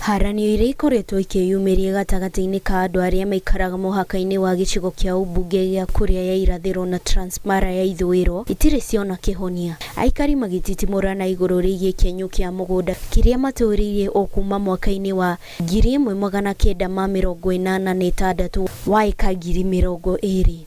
Haranio iria ikoretwo ikĩyumĩria gatagatĩ-inĩ ka andũ arĩa maikaraga mũhaka-inĩ wa gĩcigo kĩa ũmbunge gĩa Kuria ya irathĩro na Transmara ya ithũĩro itirĩ ciona kĩhonia. Aikari magĩtitimũrana igũrũ rĩgiĩ kĩenyũ kĩa mũgũnda kĩrĩa matũrĩire o kuma mwaka-inĩ wa 1986 wa ĩka 20,000.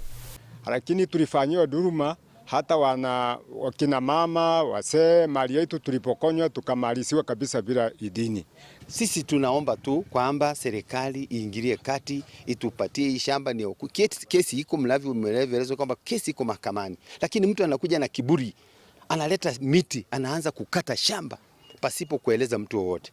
Lakini tulifanyiwa dhuluma hata wana wakina mama wasee, mali yetu tulipokonywa tukamalisiwa kabisa bila idini. Sisi tunaomba tu kwamba serikali iingilie kati itupatie hii shamba. Ni kesi iko mlavyo, mlevyoelezwa kwamba kesi iko mahakamani, lakini mtu anakuja na kiburi, analeta miti, anaanza kukata shamba pasipo kueleza mtu wowote.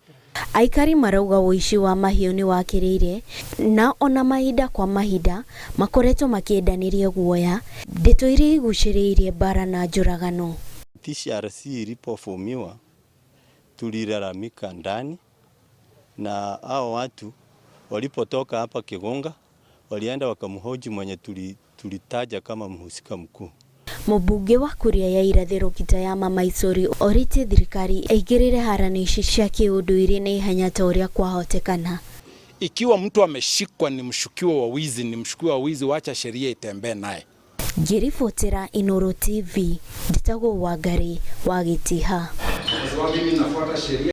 Aikari marauga ũici wa mahiũ nĩ wakĩrĩire na ona mahinda kwa mahinda makoretwo makĩendanĩria guoya, ndeto iria igucĩrĩirie mbara na njũragano. TCRC ilipofomiwa tulilalamika ndani, na hao watu walipotoka hapa Kigonga walienda wakamhoji mwenye tulitaja kama mhusika mkuu. Mũmbunge wa Kuria ya irathĩro Kitayama Maisori orĩtie thirikari ĩingĩrĩre haranio ici cia kĩũndũire na ihenya ta ũrĩa kwahotekana. Ikiwa mtu ameshikwa ni mshukiwa wa wizi, ni mshukiwa wa wizi, wacha sheria itembee naye. Ngĩribotera Inooro TV, njĩtagwo Wangari wa Gĩtiha. Kwa sababu mimi nafuata sheria.